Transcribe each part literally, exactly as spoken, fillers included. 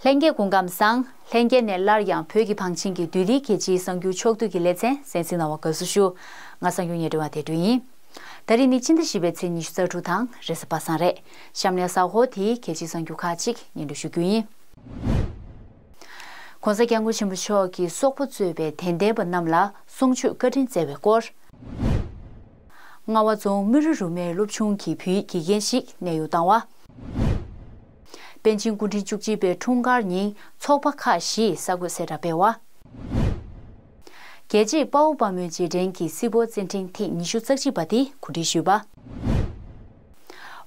ལྷན་རྒྱས་སྐུ་ཁམས་བཟང་། ལྷན་རྒྱས་ནས་སླར་ཡང་བོད་ཀྱི་བང་ཆེན་གྱི་བདུད་འདུལ་རྒྱལ་སྤྱིའི་གསར་འགྱུར་ཕྱོགས་བསྡུས་ཀྱི་ལེ་ཚན་གསན་གཟིགས་གནང་བར་དགའ་བསུ་ཞུ། ང་གསར་འགྱུར་སྙན་སྒྲོན་པ་བདེ་སྒྲོན་ཡིན། ད་རེས་ནི་ཕྱི་ཟླ་བཞི་པའི་ཚེས་ཉི་ཤུ་རྩ་དྲུག་དང་རེས་གཟའ་པ་སངས་རེད། གཤམ་ནས་གཟའ་འཁོར་དེའི་གལ་ཆེའི་གསར་འགྱུར་ཁག་ཅིག་སྙན་སྒྲོན་ཞུ་རྒྱུ་ཡིན། ྋགོང་ས་ྋསྐྱབས་མགོན་ཆེན་པོ་མཆོག་གིས་སོག་པོ་གཙོས་པའི་དད་ལྡན་པ་རྣམས་ལ་གསུང་ཆོས་བཀའ་དྲིན་སྩལ་བའི་སྐོར། རྔ་བ་རྫོང་རྨེ་རུ་རུ་སྨད་སློབ་ཆུང་གི་བོད་ཡིག་དགེ་རྒན་ཞིག་གནས་དབྱུང་བཏང་བ། པཎ་ཆེན་སྐུ་ཕྲེང་བཅུ་གཅིག་པའི་འཁྲུངས་སྐར་ཉིན་ཚོགས་པ་ཁག་བཞིས་གསར་འགོད་གསལ་བསྒྲགས་སྤེལ་བ། རྒྱལ་གཅེས་དཔའ་བོ་དཔའ་མོའི་རྗེས་དྲན་གྱི་སྲིད་སྐོར་རྩེད་འགྲན་ཐེངས་ཉི་ཤུ་རྩ་གཅིག་པ་དེ་གོ་སྒྲིག་ཞུས་པ།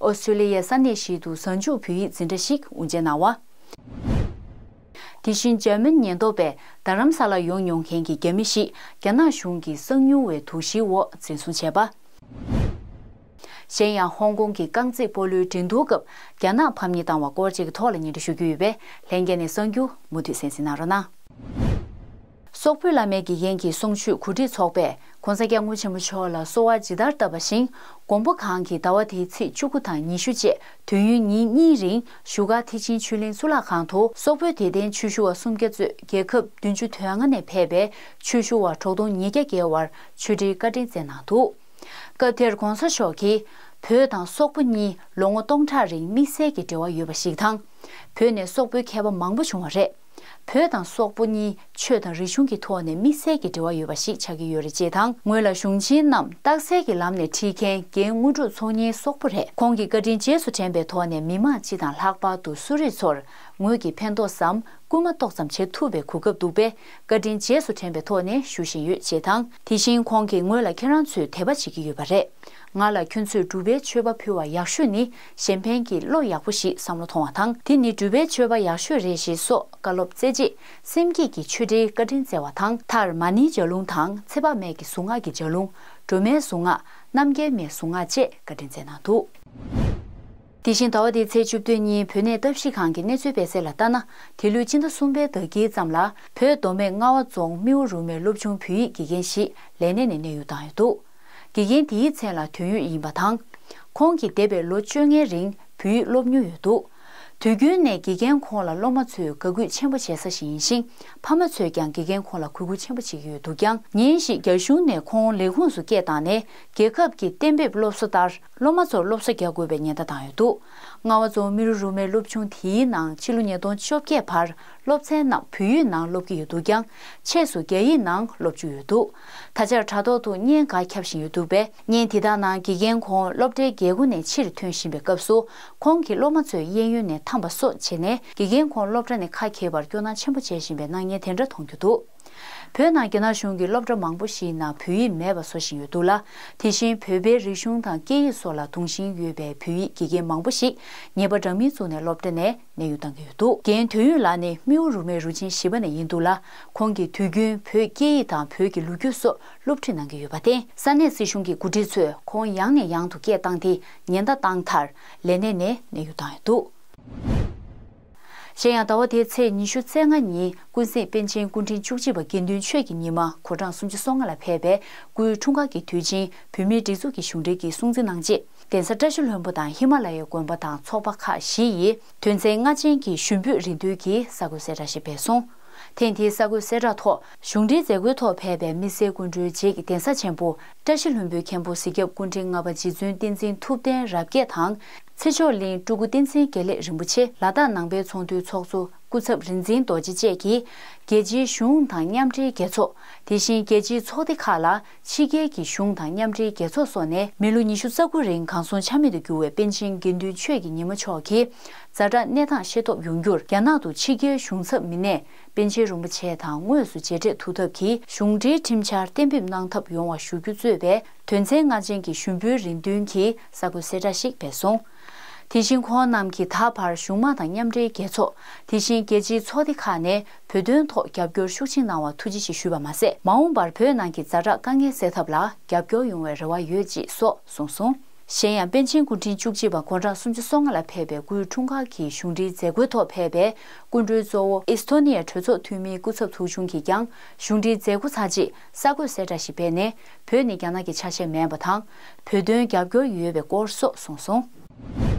ཨོ་སི་ཀྲོ་ལི་ཡའི་ས་གནས་ཤིག་ཏུ་གཟའ་མཇུག་བོད་ཡིག་འཛིན་གྲྭ་ཞིག་དབུ་འབྱེད་གནང་བ། དེ་བཞིན་འཇར་མན་ཉེན་རྟོག་པས་རྡ་རམ་ས་ལར་ཡོང་མྱོང་མཁན་གྱི་རྒྱ་མི་ཞིག་རྒྱ་ནག་གཞུང་གི་གསང་ཉུལ་བའི་དོགས་གཞིའི་འོག་འཛིན་བཟུང་བྱས་པ། གཞན་ཡང་ཧོང་ཀོང་གི་རྐང་རྩེད་སྤོ་ལོའི་འགྲན་བསྡུར་སྐབས་རྒྱ་ནག་ཕམ་ཉེས་བཏང་བ་སྐོར་བཅས་ཀྱི་ཐོག་ལ་སྙན་སྒྲོན་ཞུ་རྒྱུ་ཡོད་པས་ལྷན་རྒྱས་ནས་གསར་འགྱུར་མུ་མཐུད་གསན་གཟིགས་གནང་རོགས་གནང་། སོག་པོའི་བླ་མའི་དགེ་རྒན་གྱི་གསུང་ཆོས་གོ་སྒྲིག་ཚོགས་པས་ྋགོང་ས་ྋསྐྱབས་མགོན་ཆེན་པོ་མཆོག་ལ་གསོལ་བ་ཇི་ལྟར་བཏབ་པ་བཞིན། མགོན་པོ་གང་གིས་ཟླ་བ་འདིའི་ཚེས་བཅུ་དགུ་དང་ཉི་ཤུ་བཅས་དུས་ཡུན་ཉིན་གཉིས་རིང་བཞུགས་སྒར་ཐེག་ཆེན་ཆོས་གླིང་གཙུག་ལག་ཁང་དུ་སོག་པོའི་དད་ལྡན་ཆོས་ཞུ་བ་སུམ་བརྒྱ་གཙོས་རྒྱལ་ཁབ་བདུན་ཅུ་དོན་ལྔ་ནས་ཕེབས་པའི་ཆོས་ཞུ་བ་དྲུག་སྟོང་ཉིས་བརྒྱ་བརྒལ་བར་ཆོས་འབྲེལ་བཀའ་དྲིན་སྩལ་གནང་འདུག་སྐབས་དེར་ྋགོང་ས་མཆོག་གིས་བོད་དང་སོག་པོ་གཉིས་ལོ་ངོ་སྟོང་ཕྲག་རིང་དམིགས་བསལ་གྱི་འབྲེལ་བ་ཡོད་པ་ཞིག་དང་། བོད་ནས་སོག་པོའི་མཁས་པ་མང་པོ་བྱུང་བ་རེད། བོད་དང་སོག་པོ་གཉིས་ཆོས་དང་རིག་གཞུང་གི་ཐོག་ནས་དམིགས་བསལ་གྱི་འབྲེལ་བ་ཡོད་པ་ཞིག་ཆགས་ཀྱི་ཡོད་རེད་ཅེས་དང་། སྔོན་ལ་གཞུང་ཆེན་རྣམས་རྟགས་གསལ་གྱི་ལམ་ནས་ཁྲིད་མཁན་རྒན་དངོས་གྲུབ་ཚོགས་གཉིས་སོག་པོ་རེད། ཁོང་གི་བཀའ་དྲིན་རྗེས་སུ་དྲན་པའི་ཐོག་ནས་མི་མང་སྤྱི་དང་ལྷག་པར་དུ་གསོ་རིག་ཚོར་ངོས་ཀྱིས་ཕན་ཐོགས་སམ་སྐུལ་མ་ཏོག་ཙམ་བྱེད་ཐུབ་པའི་གོ་སྐབས་འདུག་པས། བཀའ་དྲིན་རྗེས་སུ་དྲན་པའི་ཐོག་ནས་ཞུ་བཞིན་ཡོད་ཅེས་དང་། དེ་བཞིན་ཁོང་གིས་ངོས་ལ་ཁྱེད་རང་ཚོས་དད་པ་བྱེད་ཀྱི་ཡོད་པ་རེད། ང་ལ་ཁྱོད་ཚོས་སྒྲུབ་པའི་མཆོད་པ་ཕུལ་བ་ཡག་ཤོས་ནི་གཞན་ཕན་གྱི་བློ་ཡག་པོ་ཞིག་བསམ་བློ་ཐོངས་པ་དང་། དེ་ནི་སྒྲུབ་པའི་མཆོད་པ་ཡག་ཤོས་རེད་ཞེས་སོགས་བཀའ་སློབ་སྩལ་རྗེས་སེམས་བསྐྱེད་ཀྱི་ཆོས་འབྲེལ་བཀའ་དྲིན་སྩལ་བ་དང་། མཐར་མ་ཎིའི་ལྗགས་ལུང་དང་ཚེ་དཔག་མེད་ཀྱི་གཟུངས་སྔགས་ཀྱི་ལྗགས་ལུང་། སྒྲོལ་མའི་གཟུངས་སྔགས། རྣམ་རྒྱལ་མའི་གཟུངས་སྔགས་བཅས་བཀའ་དྲིན་སྩལ་གནང་འདུག་དེ་བཞིན་ཟླ་བ་འདིའི་ཚེས་བཅུ་བདུན་ཉིན་བོད་གནས་ལྟ་བཤལ་ཁང་གི་གནས་ཚུལ་སྤེལ་གསལ་ལ་ལྟ་ན། དེ་ལོའི་སྤྱི་ཟླ་གསུམ་པའི་ཟླ་དཀྱིལ་ཙམ་ལ་བོད་མདོ་སྨད་རྔ་བ་རྫོང་རྨེའུ་རུ་སྨད་སློབ་ཆུང་བོད་ཡིག་དགེ་རྒན་ཞིག་ལས་གནས་ནས་གནས་དབྱུང་བཏང་ཡོད་འདུག་དགེ་རྒན་དེའི་མཚན་ལ་དོན་ཡོད་ཡིན་པ་དང་། ཁོང་གིས་འདས་པའི་ལོ་བཅོ་ལྔའི་རིང་བོད་ཡིག་སློབ་མྱོང་ཡོད་འདུག་དུས་རྒྱུན་ནས་དགེ་རྒན་ཁོང་ལ་སློབ་མ་ཚོས་དགའ་གུས་ཆེན་པོ་བྱེད་ས་ཞིག་ཡིན་ཞིང་། ཕ་མ་ཚོས་ཀྱང་དགེ་རྒན་ཁོང་ལ་གུས་བཀུར་ཆེན་པོ་བྱེད་ཀྱི་ཡོད་འདུག་ཀྱང་། ཉིན་ཞིག་རྒྱ་གཞུང་ནས་ཁོང་ལས་ཁུངས་སུ་སྐད་བཏང་ནས། རྒྱལ་ཁབ་ཀྱི་གཏན་འབེབས་སློབ་གསོ་ལྟར། སློབ་མ་ཚོར་སློབ་གསོ་རྒྱག་དགོས་པའི་ཉེན་བརྡ་བཏང་ཡོད་འདུག་རྔ་བ་རྫོང་རྨེ་རུ་རུ་སྨད་སློབ་ཆུང་དེའི་ནང་ཕྱི་ལོ་ཉིས་སྟོང་བཅོ་བརྒྱད་བར་སློབ་ཚན་རྣམས་བོད་ཡིག་ནང་སློབ་ཀྱི་ཡོད་འདུག་ཀྱང་། ཆེད་དུ་རྒྱ་ཡིག་ནང་སློབ་བཅུག་ཡོད་འདུག་ད་ཆར་དྲ་ཐོག་ཏུ་བརྙན་འགའ་ཁྱབ་བཞིན་ཡོད་འདུག་པས། བརྙན་དེ་དག་ནང་དགེ་རྒན་ཁོང་སློབ་གྲྭའི་རྒྱལ་སྒོ་ནས་ཕྱིར་ཐོན་བཞིན་པའི་སྐབས་སུ། ཁོང་གིས་སློབ་མ་ཚོའི་གཡས་གཡོན་ནས་འཐམས་པ་སོགས་བྱས་ནས། དགེ་རྒན་ཁོང་སློབ་གྲྭ་ནས་ཁ་འཁྱེར་བར་སྐྱོ་སྣང་ཆེན་པོ་བྱེད་བཞིན་པའི་སྣང་བརྙན་དེ་འདྲ་མཐོང་རྒྱུ་འདུག་བོད་ནང་རྒྱ་ནག་གཞུང་གིས་སློབ་གྲྭ་མང་པོ་ཞིག་ནང་བོད་ཡིག་མེད་པ་བཟོ་བཞིན་ཡོད་འདུག་ལ། དེ་བཞིན་བོད་པའི་རིག་གཞུང་དང་སྐད་ཡིག་སོགས་ལ་དུང་ཞེན་ཡོད་པའི་བོད་ཡིག་དགེ་རྒན་མང་པོ་ཞིག་ཉེས་པ་འདྲ་མིན་བཙུགས་ནས་སློབ་གྲྭ་ནས་གནས་དབྱུང་བཏང་གི་ཡོད་འདུག་རྒན་དོན་ཡོད་ལགས་ནི་རྨེའུ་རུ་སྨད་རུ་ཆེན་བཞི་པ་ནས་ཡིན་འདུག་ལ། ཁོང་གིས་དུས་རྒྱུན་བོད་སྐད་ཡིག་དང་བོད་ཀྱི་ལོ་རྒྱུས་སོགས་སློབ་ཁྲིད་གནང་གི་ཡོད་པར་བརྟེན། ས་གནས་སྲིད་གཞུང་གི་འགོ་ཁྲིད་ཚོས་ཁོང་ཡང་ནས་ཡང་དུ་སྐད་བཏང་སྟེ་ཉེན་བརྡ་བཏང་མཐར། ལས་གནས་ནས་གནས་དབྱུང་བཏང་ཡོད་འདུག་གཞན་ཡང་ཟླ་བ་འདིའི་ཚེས་ཉི་ཤུ་རྩ་ལྔ་ཉིན་ཀུན་གཟིགས་པཎ་ཆེན་སྐུ་ཕྲེང་བཅུ་གཅིག་པ་དགེ་འདུན་ཆོས་ཀྱི་ཉི་མ་གོ་གྲངས་སུམ་ཅུ་སོ་ལྔ་ལ་ཕེབས་པའི་སྐུའི་འཁྲུངས་སྐར་གྱི་དུས་ཆེན་བོད་མིའི་སྒྲིག་འཛུགས་ཀྱི་གཞུང་འབྲེལ་གྱིས་སྲུང་བརྩི་གནང་རྗེས། གདན་ས་བཀྲ་ཤིས་ལྷུན་པོ་དང་ཧི་མ་ལ་ཡའི་དགོན་པ་དང་ཚོགས་པ་ཁག་བཞི་ཡིས་དོན་ཚན་ལྔ་ཅན་གྱི་ཞུ་འབོད་རེ་འདུན་གྱི་གསར་འགོད་གསལ་བསྒྲགས་ཤིག་སྤེལ་སོང་། ཐེངས་འདིའི་གསར་འགོད་གསལ་བསྒྲགས་ཐོག་གཞུང་འབྲེལ་མཛད་སྒོའི་ཐོག་ཕེབས་པའི་མི་སེར་སྐུ་མགྲོན་རྗེས་ཀྱི་གདན་ས་ཆེན་པོ་བཀྲ་ཤིས་ལྷུན་པོའི་མཁན་པོ་གཟིགས་སྐྱབས་སྐུ་ཕྲེང་ལྔ་པ་རྗེ་བཙུན་བསྟན་འཛིན་ཐུབ་བསྟན་རབ་རྒྱས་དང་། ཚེ་མཆོག་གླིང་སྤྲུལ་སྐུ་བསྟན་འཛིན་དགེ་ལེགས་རིན་པོ་ཆེ། ལ་དྭགས་ནང་པའི་ཚོགས་འདུའི་ཚོགས་གཙོ་སྐུ་ཚབ་རིག་འཛིན་རྡོ་རྗེ་བཅས་ཀྱིས། རྒྱལ་སྤྱིའི་གཞུང་དང་མཉམ་འབྲེལ་རྒྱལ་ཚོགས། དེ་བཞིན་རྒྱལ་སྤྱིའི་ཚོགས་སྡེ་ཁག་ལ། ཕྱི་རྒྱལ་གྱི་གཞུང་དང་མཉམ་འབྲེལ་རྒྱལ་ཚོགས་སོགས་ནས་མི་ལོ་ཉི་ཤུ་རྩ་དགུ་རིང་གང་བྱུང་ཆ་མེད་དུ་གྱུར་བའི་པཎ་ཆེན་དགེ་འདུན་ཆོས་ཀྱི་ཉི་མ་མཆོག་གི་ཛ་དྲག་གནས་སྟངས་ཤེས་རྟོགས་ཡོང་རྒྱུར། རྒྱ་ནག་ཏུ་ཕྱི་རྒྱལ་གཞུང་ཚབ་མི་སྣས་པཎ་ཆེན་རིན་པོ་ཆེ་དང་དངོས་སུ་མཇལ་འཕྲད་ཐུབ་ཐབས་ཀྱི་གཞུང་འབྲེལ་ཁྲིམས་འཆར་གཏན་འབེབས་གནང་ཐབས་ཡོང་བ་ཞུ་རྒྱུ་གཙོས་པའི་དོན་ཚན་ལྔ་ཅན་གྱི་ཞུ་འབོད་རེ་འདུན་གྱི་གསར་འགོད་གསལ་བསྒྲགས་ཤིག་སྤེལ་སོང་། དེ་བཞིན་ཁོང་རྣམས་ཀྱིས་ད་བར་གཞུང་མང་དང་མཉམ་འབྲེལ་རྒྱལ་ཚོགས། དེ་བཞིན་རྒྱལ་སྤྱིའི་ཚོགས་སྡེ་ཁག་ནས་བོད་དོན་ཐོག་རྒྱབ་སྐྱོར་ཤུགས་ཆེན་གནང་བར་ཐུགས་རྗེ་ཆེ་ཞུས་པ་མ་ཟད། མ་འོངས་པར་བོད་ནང་གི་ཛ་དྲག་དཀའ་ངལ་སེལ་ཐབས་ལ་རྒྱབ་སྐྱོར་ཡོང་བའི་རེ་བ་ཡོད་ཅེས་སོགས་གསུངས་སོང་། གཞན་ཡང་པཎ་ཆེན་སྐུ་ཕྲེང་བཅུ་གཅིག་པ་གོ་གྲངས་སུམ་ཅུ་སོ་ལྔ་ལ་ཕེབས་པའི་སྐུའི་འཁྲུངས་སྐར་གྱི་གཞུང་འབྲེལ་མཛད་སྒོའི་ཐོག་ཕེབས་པའི་སྐུ་མགྲོན་གཙོ་བོ་ཨེས་ཐོ་ནི་ཡ་གྲོས་ཚོགས་འཐུས་མིའི་སྐུ་ཚབ་ཚོགས་ཆུང་གིས་ཀྱང་གཞུང་འབྲེལ་མཛད་སྒོ་ཚར་རྗེས་གསར་འགོད་གསལ་བསྒྲགས་ཤིག་སྤེལ་ནས། བོད་ནི་རྒྱ་ནག་གི་ཆ་ཤས་མིན་པ་དང་། བོད་དོན་རྒྱབ་སྐྱོར་ཡོད་པའི་སྐོར་སོགས་གསུངས་སོང་།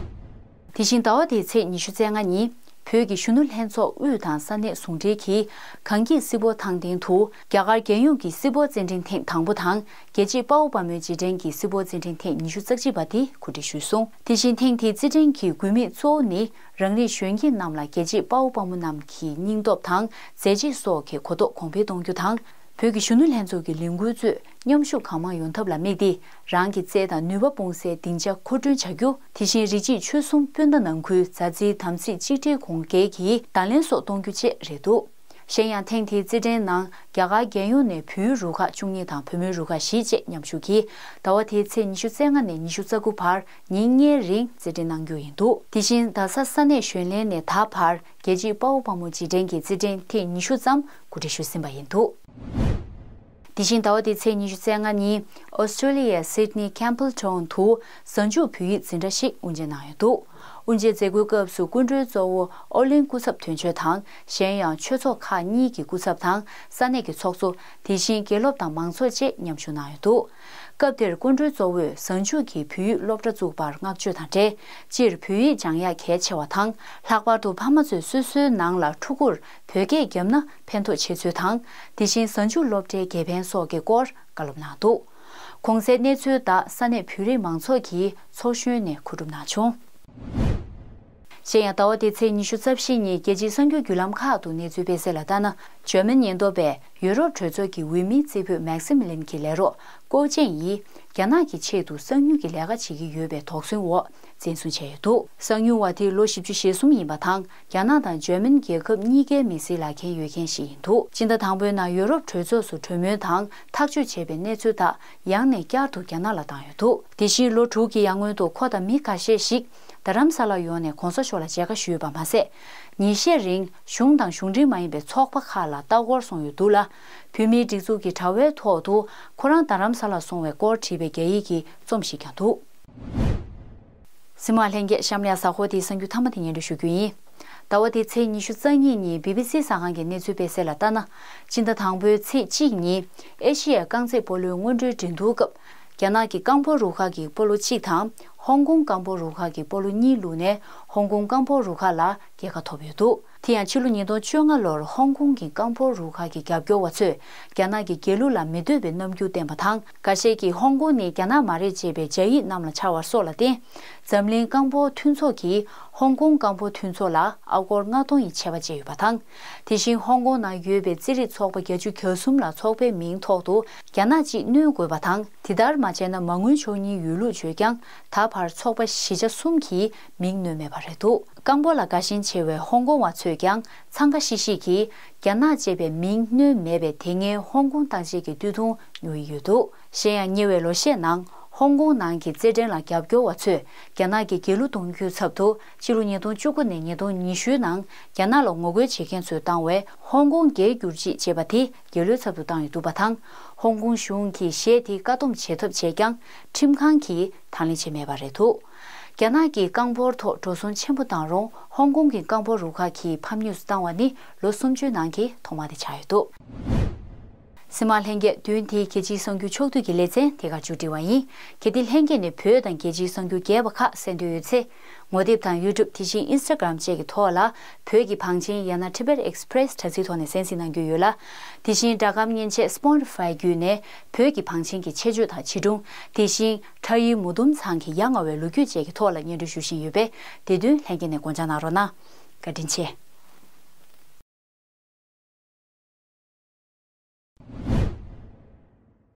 དེ་བཞིན་ཟླ་བ་འདིའི་ཚེས་ཉི་ཤུ་རྩ་ལྔ་ཉིན། བོད་ཀྱི་གཞོན་ནུ་ལྷན་ཚོགས་དབུས་དང་ས་གནས་ཟུང་འབྲེལ་གྱིས་གངས་སྐྱིད་སྲིད་སྤོར་ཐང་སྟེང་དུ་རྒྱ་གར་རྒྱལ་ཡོངས་ཀྱི་སྲིད་སྤོར་རྩེད་འགྲན་ཐེངས་དང་པོ་དང་རྒྱལ་གཅེས་དཔའ་བོ་དཔའ་མོའི་རྗེས་དྲན་གྱི་སྲིད་སྤོར་རྩེད་འགྲན་ཐེངས་ཉི་ཤུ་རྩ་གཅིག་པ་དེ་གོ་སྒྲིག་ཞུས་སོང་། དེ་བཞིན་ཐེངས་དེའི་རྩེད་འགྲན་གྱི་དགོས་དམིགས་གཙོ་བོ་ནི་རང་རིགས་གཞོན་སྐྱེས་རྣམས་ལ་རྒྱལ་གཅེས་དཔའ་བོ་དཔའ་མོ་རྣམས་ཀྱི་སྙིང་སྟོབས་དང་མཛད་རྗེས་སོགས་ཀྱི་གོ་རྟོགས་གོང་འཕེལ་གཏོང་རྒྱུ་དང་། བོད་ཀྱི་གཞོན་ནུ་ལྷན་ཚོགས་ཀྱི་ལས་འགུལ་གཙོས་མཉམ་ཞུགས་གང་མང་ཡོང་ཐབས་ལ་དམིགས་ཏེ། རང་གི་རྩལ་དང་ནུས་པ་སྤུངས་སའི་སྡིངས་ཆ་མཁོ་སྤྲོད་བྱ་རྒྱུ། དེ་བཞིན་རིགས་གཅིག་ཆོལ་གསུམ་སྤུན་ཟླ་ནང་ཁུལ་མཛའ་བརྩེའི་དམ་ཚིག་གཅིག་སྒྲིལ་གོང་འཕེལ་གྱི་གདེང་ལེན་སོགས་གཏོང་རྒྱུ་བཅས་རེད་འདུག་གཞན་ཡང་ཐེངས་དེའི་རྩེད་འགྲན་ནང་རྒྱ་གར་རྒྱལ་ཡོངས་ནས་བོད་ཡིག་རུ་ཁག་བཅུ་གཉིས་དང་བུད་མེད་རུ་ཁག་བཞི་བཅས་མཉམ་ཞུགས་ཀྱིས་ཟླ་བ་དེའི་ཚེས་ཉི་ཤུ་རྩ་ལྔ་ནས་ཉི་ཤུ་རྩ་དགུ་བར་ཉིན་ལྔའི་རིང་རྩེད་འགྲན་གནང་རྒྱུ་ཡིན་འདུག་དེ་བཞིན་རྡ་ས་ས་གནས་གཞོན་ལྷན་ནས་ད་བར་རྒྱལ་གཅེས་དཔའ་བོ་དཔའ་མོ་རྗེས་དྲན་གྱི་རྩེད་འགྲན་ཐེངས་ཉི་ཤུ་ཙམ་གོ་སྒྲིག་ཞུས་ཟིན་པ་ཡིན་འདུག་དེ་བཞིན་ཟླ་བ་འདིའི་ཚེས་ཉི་ཤུ་རྩ་ལྔ་ཉིན་ཨོ་སི་ཀྲོ་ལི་ཡའི་སིད་ནི་ཀེམ་བྷལ་ཊའུན་དུ་གཟའ་མཇུག་བོད་ཡིག་འཛིན་གྲྭ་ཞིག་དབུ་འབྱེད་གནང་ཡོད་འདུག་དབུ་འབྱེད་མཛད་སྒོའི་སྐབས་སུ་སྐུ་མགྲོན་གཙོ་བོ་ཨོ་གླིང་སྐུ་ཚབ་དོན་གཅོད་དང་གཞན་ཡང་ཆོས་ཚོགས་ཁག་གཉིས་ཀྱི་སྐུ་ཚབ་དང་ས་གནས་ཀྱི་ཚོགས་གཙོ། དེ་བཞིན་དགེ་སློབ་དང་མང་ཚོགས་བཅས་མཉམ་ཞུགས་གནང་ཡོད་འདུག་སྐབས་དེར་སྐུ་མགྲོན་གཙོ་བོས་གཟའ་མཇུག་གི་བོད་ཡིག་སློབ་གྲྭ་བཙུགས་པར་བསྔགས་བརྗོད་དང་འབྲེལ། སྤྱིར་བོད་ཡིག་སྦྱང་ཡག་གལ་ཆེ་བ་དང་། ལྷག་པར་དུ་ཕ་མ་ཚོས་སོ་སོའི་ནང་ལ་ཕྲུ་གུར་བོད་སྐད་བརྒྱབ་ན་ཕན་ཐོགས་ཆེ་ཚུལ་དང་། དེ་བཞིན་གཟའ་མཇུག་སློབ་གྲྭའི་དགེ་ཕན་སོགས་ཀྱི་སྐོར་བཀའ་སློབ་གནང་འདུག་གོང་གསལ་གནས་ཚུལ་དག་ས་གནས་བོད་རིགས་མང་ཚོགས་ཀྱིས་ཚོགས་གཞོན་ནས་མཁོ་སྒྲུབ་གནང་བྱུང་། གཞན་ཡང་ཟླ་བ་འདིའི་ཚེས་ཉི་ཤུ་རྩ་བཞི་ཉིན་རྒྱལ་སྤྱིའི་གསར་འགྱུར་བརྒྱུད་ལམ་ཁག་ཏུ་གནས་ཚུལ་སྤེལ་གསལ་ལ་ལྟར་ན། འཇར་མན་ཉེན་རྟོག་པས་ཡུ་རོབ་གྲོས་ཚོགས་ཀྱི་འོས་མིའི་རྩེ་ཕུད་མེག་སི་མི་ལིན་གྱི་ལས་རོགས་ཀོ་ཅན་ཡིས་རྒྱ་ནག་གི་ཆེད་དུ་གསང་ཉུལ་གྱི་ལས་ཀ་བྱེད་ཀྱི་ཡོད་པའི་དོགས་ཟོན་འོག་འཛིན་བཟུང་བྱས་ཡོད་འདུག་གསང་ཉུལ་བ་དེ་ལོ་བཞི་བཅུ་ཞེ་གསུམ་ཡིན་པ་དང་། རྒྱ་ནག་དང་འཇར་མན་རྒྱལ་ཁབ་གཉིས་ཀའི་མི་སེར་ལག་ཁྱེར་ཡོད་མཁན་ཞིག་ཡིན་འདུག་སྤྱི་ཟླ་དང་པོའི་ནང་ཡུ་རོབ་གྲོས་ཚོགས་སུ་གྲོས་མོལ་དང་ཐག་གཅོད་བྱས་པའི་གནས་ཚུལ་དག་ཡང་ནས་བསྐྱར་དུ་རྒྱ་ནག་ལ་བཏང་ཡོད་འདུག་དེ་བཞིན་ལོ་དྲུག་གི་ཡར་སྔོན་དུ་ཁོ་དང་མི་ཁ་ཤས་ཤིག་རྡ་རམ་ས་ལ་ཡོང་ནས་གོང་ས་མཆོག་ལ་མཇལ་ཁ་ཞུས་པ་མ་ཟད། ཉིན་ཤས་རིང་གཞུང་དང་གཞུང་འབྲེལ་མ་ཡིན་པའི་ཚོགས་པ་ཁག་ལ་ལྟ་སྐོར་སོང་ཡོད་འདུག་ལ། བོད་མིའི་སྒྲིག་འཛུགས་ཀྱི་དྲ་བའི་ཐོག་ཏུ་ཁོ་རང་རྡ་རམ་ས་ལ་སོང་བའི་སྐོར་བྲིས་པའི་རྒྱ་ཡིག་གི་རྩོམ་ཞིག་ཀྱང་འདུག་སྲིད་དམག་ལྷན་རྒྱས་གཤམ་ལ་གཟའ་འཁོར་དེའི་གསར་འགྱུར་མཐའ་མ་དེ་སྙན་སྒྲོན་ཞུ་རྒྱུ་ཡིན། ཟླ་བ་འདིའི་ཚེས་ཉི་ཤུ་རྩ་གཉིས་ཉིན་བི་བི་སི་གསར་ཁང་གི་གནས་ཚུལ་སྤེལ་གསལ་ལ་ལྟར་ན། སྤྱི་ཟླ་དང་པོའི་ཚེས་གཅིག་ཉིན་ཨེ་ཤི་ཡའི་རྐང་རྩེད་སྤོ་ལོའི་སྔོན་འགྲོའི་འགྲན་བསྡུར་སྐབས། རྒྱ་ནག་གི་རྐང་སྤོལ་རུ་ཁག་གིས་སྤོ་ལོ་གཅིག་དང་ཧོང་ཀོང་རྐང་སྤོལ་རུ་ཁག་གིས་སྤོ་ལོ་གཉིས་བླུགས་ནས་ཧོང་ཀོང་རྐང་སྤོལ་རུ་ཁག་ལ་རྒྱལ་ཁ་ཐོབ་ཡོད་འདུག་དེ་ཡང་ཕྱི་ལོ་ཉིས་སྟོང་བཅོ་ལྔ་ལོར་ཧོང་ཀོང་གི་རྐང་སྤོལ་རུ་ཁག་གི་རྒྱབ་སྐྱོར་བ་ཚོས་རྒྱ་ནག་གི་རྒྱལ་གླུ་ལ་མི་འདོད་པའི་རྣམ་འགྱུར་བསྟན་པ་དང་། འགའ་ཤས་ཀྱིས་ཧོང་ཀོང་ནི་རྒྱ་ནག་མ་རེད་ཅེས་པའི་རྒྱ་ཡིག་གནམ་ལ་འཕྱར་བ་སོགས་ལ་བརྟེན། འཛམ་གླིང་རྐང་སྤོལ་མཐུན་ཚོགས་ཀྱིས་ཧོང་ཀོང་རྐང་སྤོལ་མཐུན་ཚོགས་ལ་ཨ་སྒོར་ལྔ་སྟོང་ཡི་ཆད་པ་བཅད་ཡོད་པ་དང་། དེ་བཞིན་ཧོང་ཀོང་ནང་ཡོད་པའི་རྩེད་རིགས་ཚོགས་པ་བརྒྱད་ཅུ་གྱ་གསུམ་ལ་ཚོགས་པའི་མིང་ཐོག་ཏུ་རྒྱ་ནག་ཅིག་སྣོན་དགོས་པ་དང་། དེ་ལྟར་མ་བྱས་ན་མ་དངུལ་འཕྱོག་ཉེན་ཡོད་ལུགས་བརྗོད་ཀྱང་། ད་བར་ཚོགས་པ་བཞི་ཆ་གསུམ་གྱིས་མིང་སྣོན་མེད་པ་རེད་འདུག་རྐང་སྤོལ་ལ་དགའ་ཞེན་ཆེ་བའི་ཧོང་ཀོང་བ་ཚོས་ཀྱང་འཚང་ཁ་ཤིག་ཤིག་གིས་རྒྱ་ནག་ཅེས་པའི་མིང་སྣོན་མེད་པས་དེ་སྔའི་ཧོང་ཀོང་བཏང་བྱེད་ཀྱི་སྟོད་ཐུང་ཉོ་ཡི་ཡོད་འདུག་གཞན་ཡང་ཉེ་བའི་ལོ་ཤས་ནང་ཧོང་ཀོང་ནང་གི་རྩེད་འགྲན་ལ་རྒྱབ་སྐྱོར་བ་ཚོས་རྒྱ་ནག་གི་རྒྱལ་གླུ་གཏོང་རྒྱུའི་ཚབ་ཏུ་ཕྱི་ལོ་ཉིས་སྟོང་བཅུ་དགུ་ནས་ཉིས་སྟོང་ཉི་ཤུའི་ནང་རྒྱ་ནག་ལ་ངོ་རྒོལ་བྱེད་མཁན་ཚོས་བཏང་བའི་ཧོང་ཀོང་རྒྱལ་གྱུར་ཅིག་ཅེས་པ་དེ་རྒྱལ་གླུའི་ཚབ་ཏུ་བཏང་ཡོད་འདུག་པ་དང་། ཧོང་ཀོང་གཞུང་གིས་གཞས་དེ་བཀག་སྡོམ་བྱེད་ཐབས་བྱས་ཀྱང་ཁྲིམས་ཁང་གིས་དང་ལེན་བྱས་མེད་པ་རེད་འདུག་རྒྱ་ནག་གིས་རྐང་སྤོལ་ཐོག་འགྲོ་སོང་ཆེན་པོ་བཏང་རུང་ཧོང་ཀོང་གི་རྐང་སྤོལ་རུ་ཁག་གིས་ཕམ་ཉེས་སུ་བཏང་བ་ནི་ལོ་སུམ་ཅུའི་ནང་གི་ཐོག་མ་དེ་ཆགས་ཡོད་འདུག་སྲིད་དམག་ལྷན་རྒྱས་བདུན་དེའི་རྒྱལ་སྤྱིའི་གསར་འགྱུར་ཕྱོགས་བསྡུས་ཀྱི་ལེ་ཚན་དེ་གར་མཇུག་སྒྲིལ་བ་ཡིན། གལ་ཏེ་ལྷན་རྒྱས་ནས་བོད་དང་རྒྱལ་སྤྱིའི་གསར་འགྱུར་རྒྱས་པ་ཁག་གསན་འདོད་ཡོད་ཚེ། ངོ་དེབ་དང་ཡུ་ཊུབ་དེ་བཞིན་ཨིན་སི་ཊ་གྷ་རམ་བཅས་ཀྱི་ཐོག་ལ་བོད་ཀྱི་བང་ཆེན་ཡང་ན་Tibet Express དྲ་ཚིགས་ཐོག་ནས་གསན་གཟིགས་གནང་རྒྱུ་ཡོད་ལ། དེ་བཞིན་སྒྲ་སྒམ་མཉེན་ཆས་Spotify བརྒྱུད་ནས་བོད་ཀྱི་བང་ཆེན་གྱི་ཆེད་བརྗོད་དང་བྱིས་སྒྲུང་། དེ་བཞིན་ཁྲ་ཡི་མུ་དུམ་ཚང་གི་ཡ་ང་བའི་ལོ་རྒྱུས་བཅས་ཀྱི་ཐོག་ལ་སྙན་སྒྲོན་ཞུ་བཞིན་ཡོད་པས། དེ་དོན་ལྷན་རྒྱས་ནས་དགོངས་འཇགས་གནང་རོགས་གནང་། བཀའ་དྲིན་ཆེ།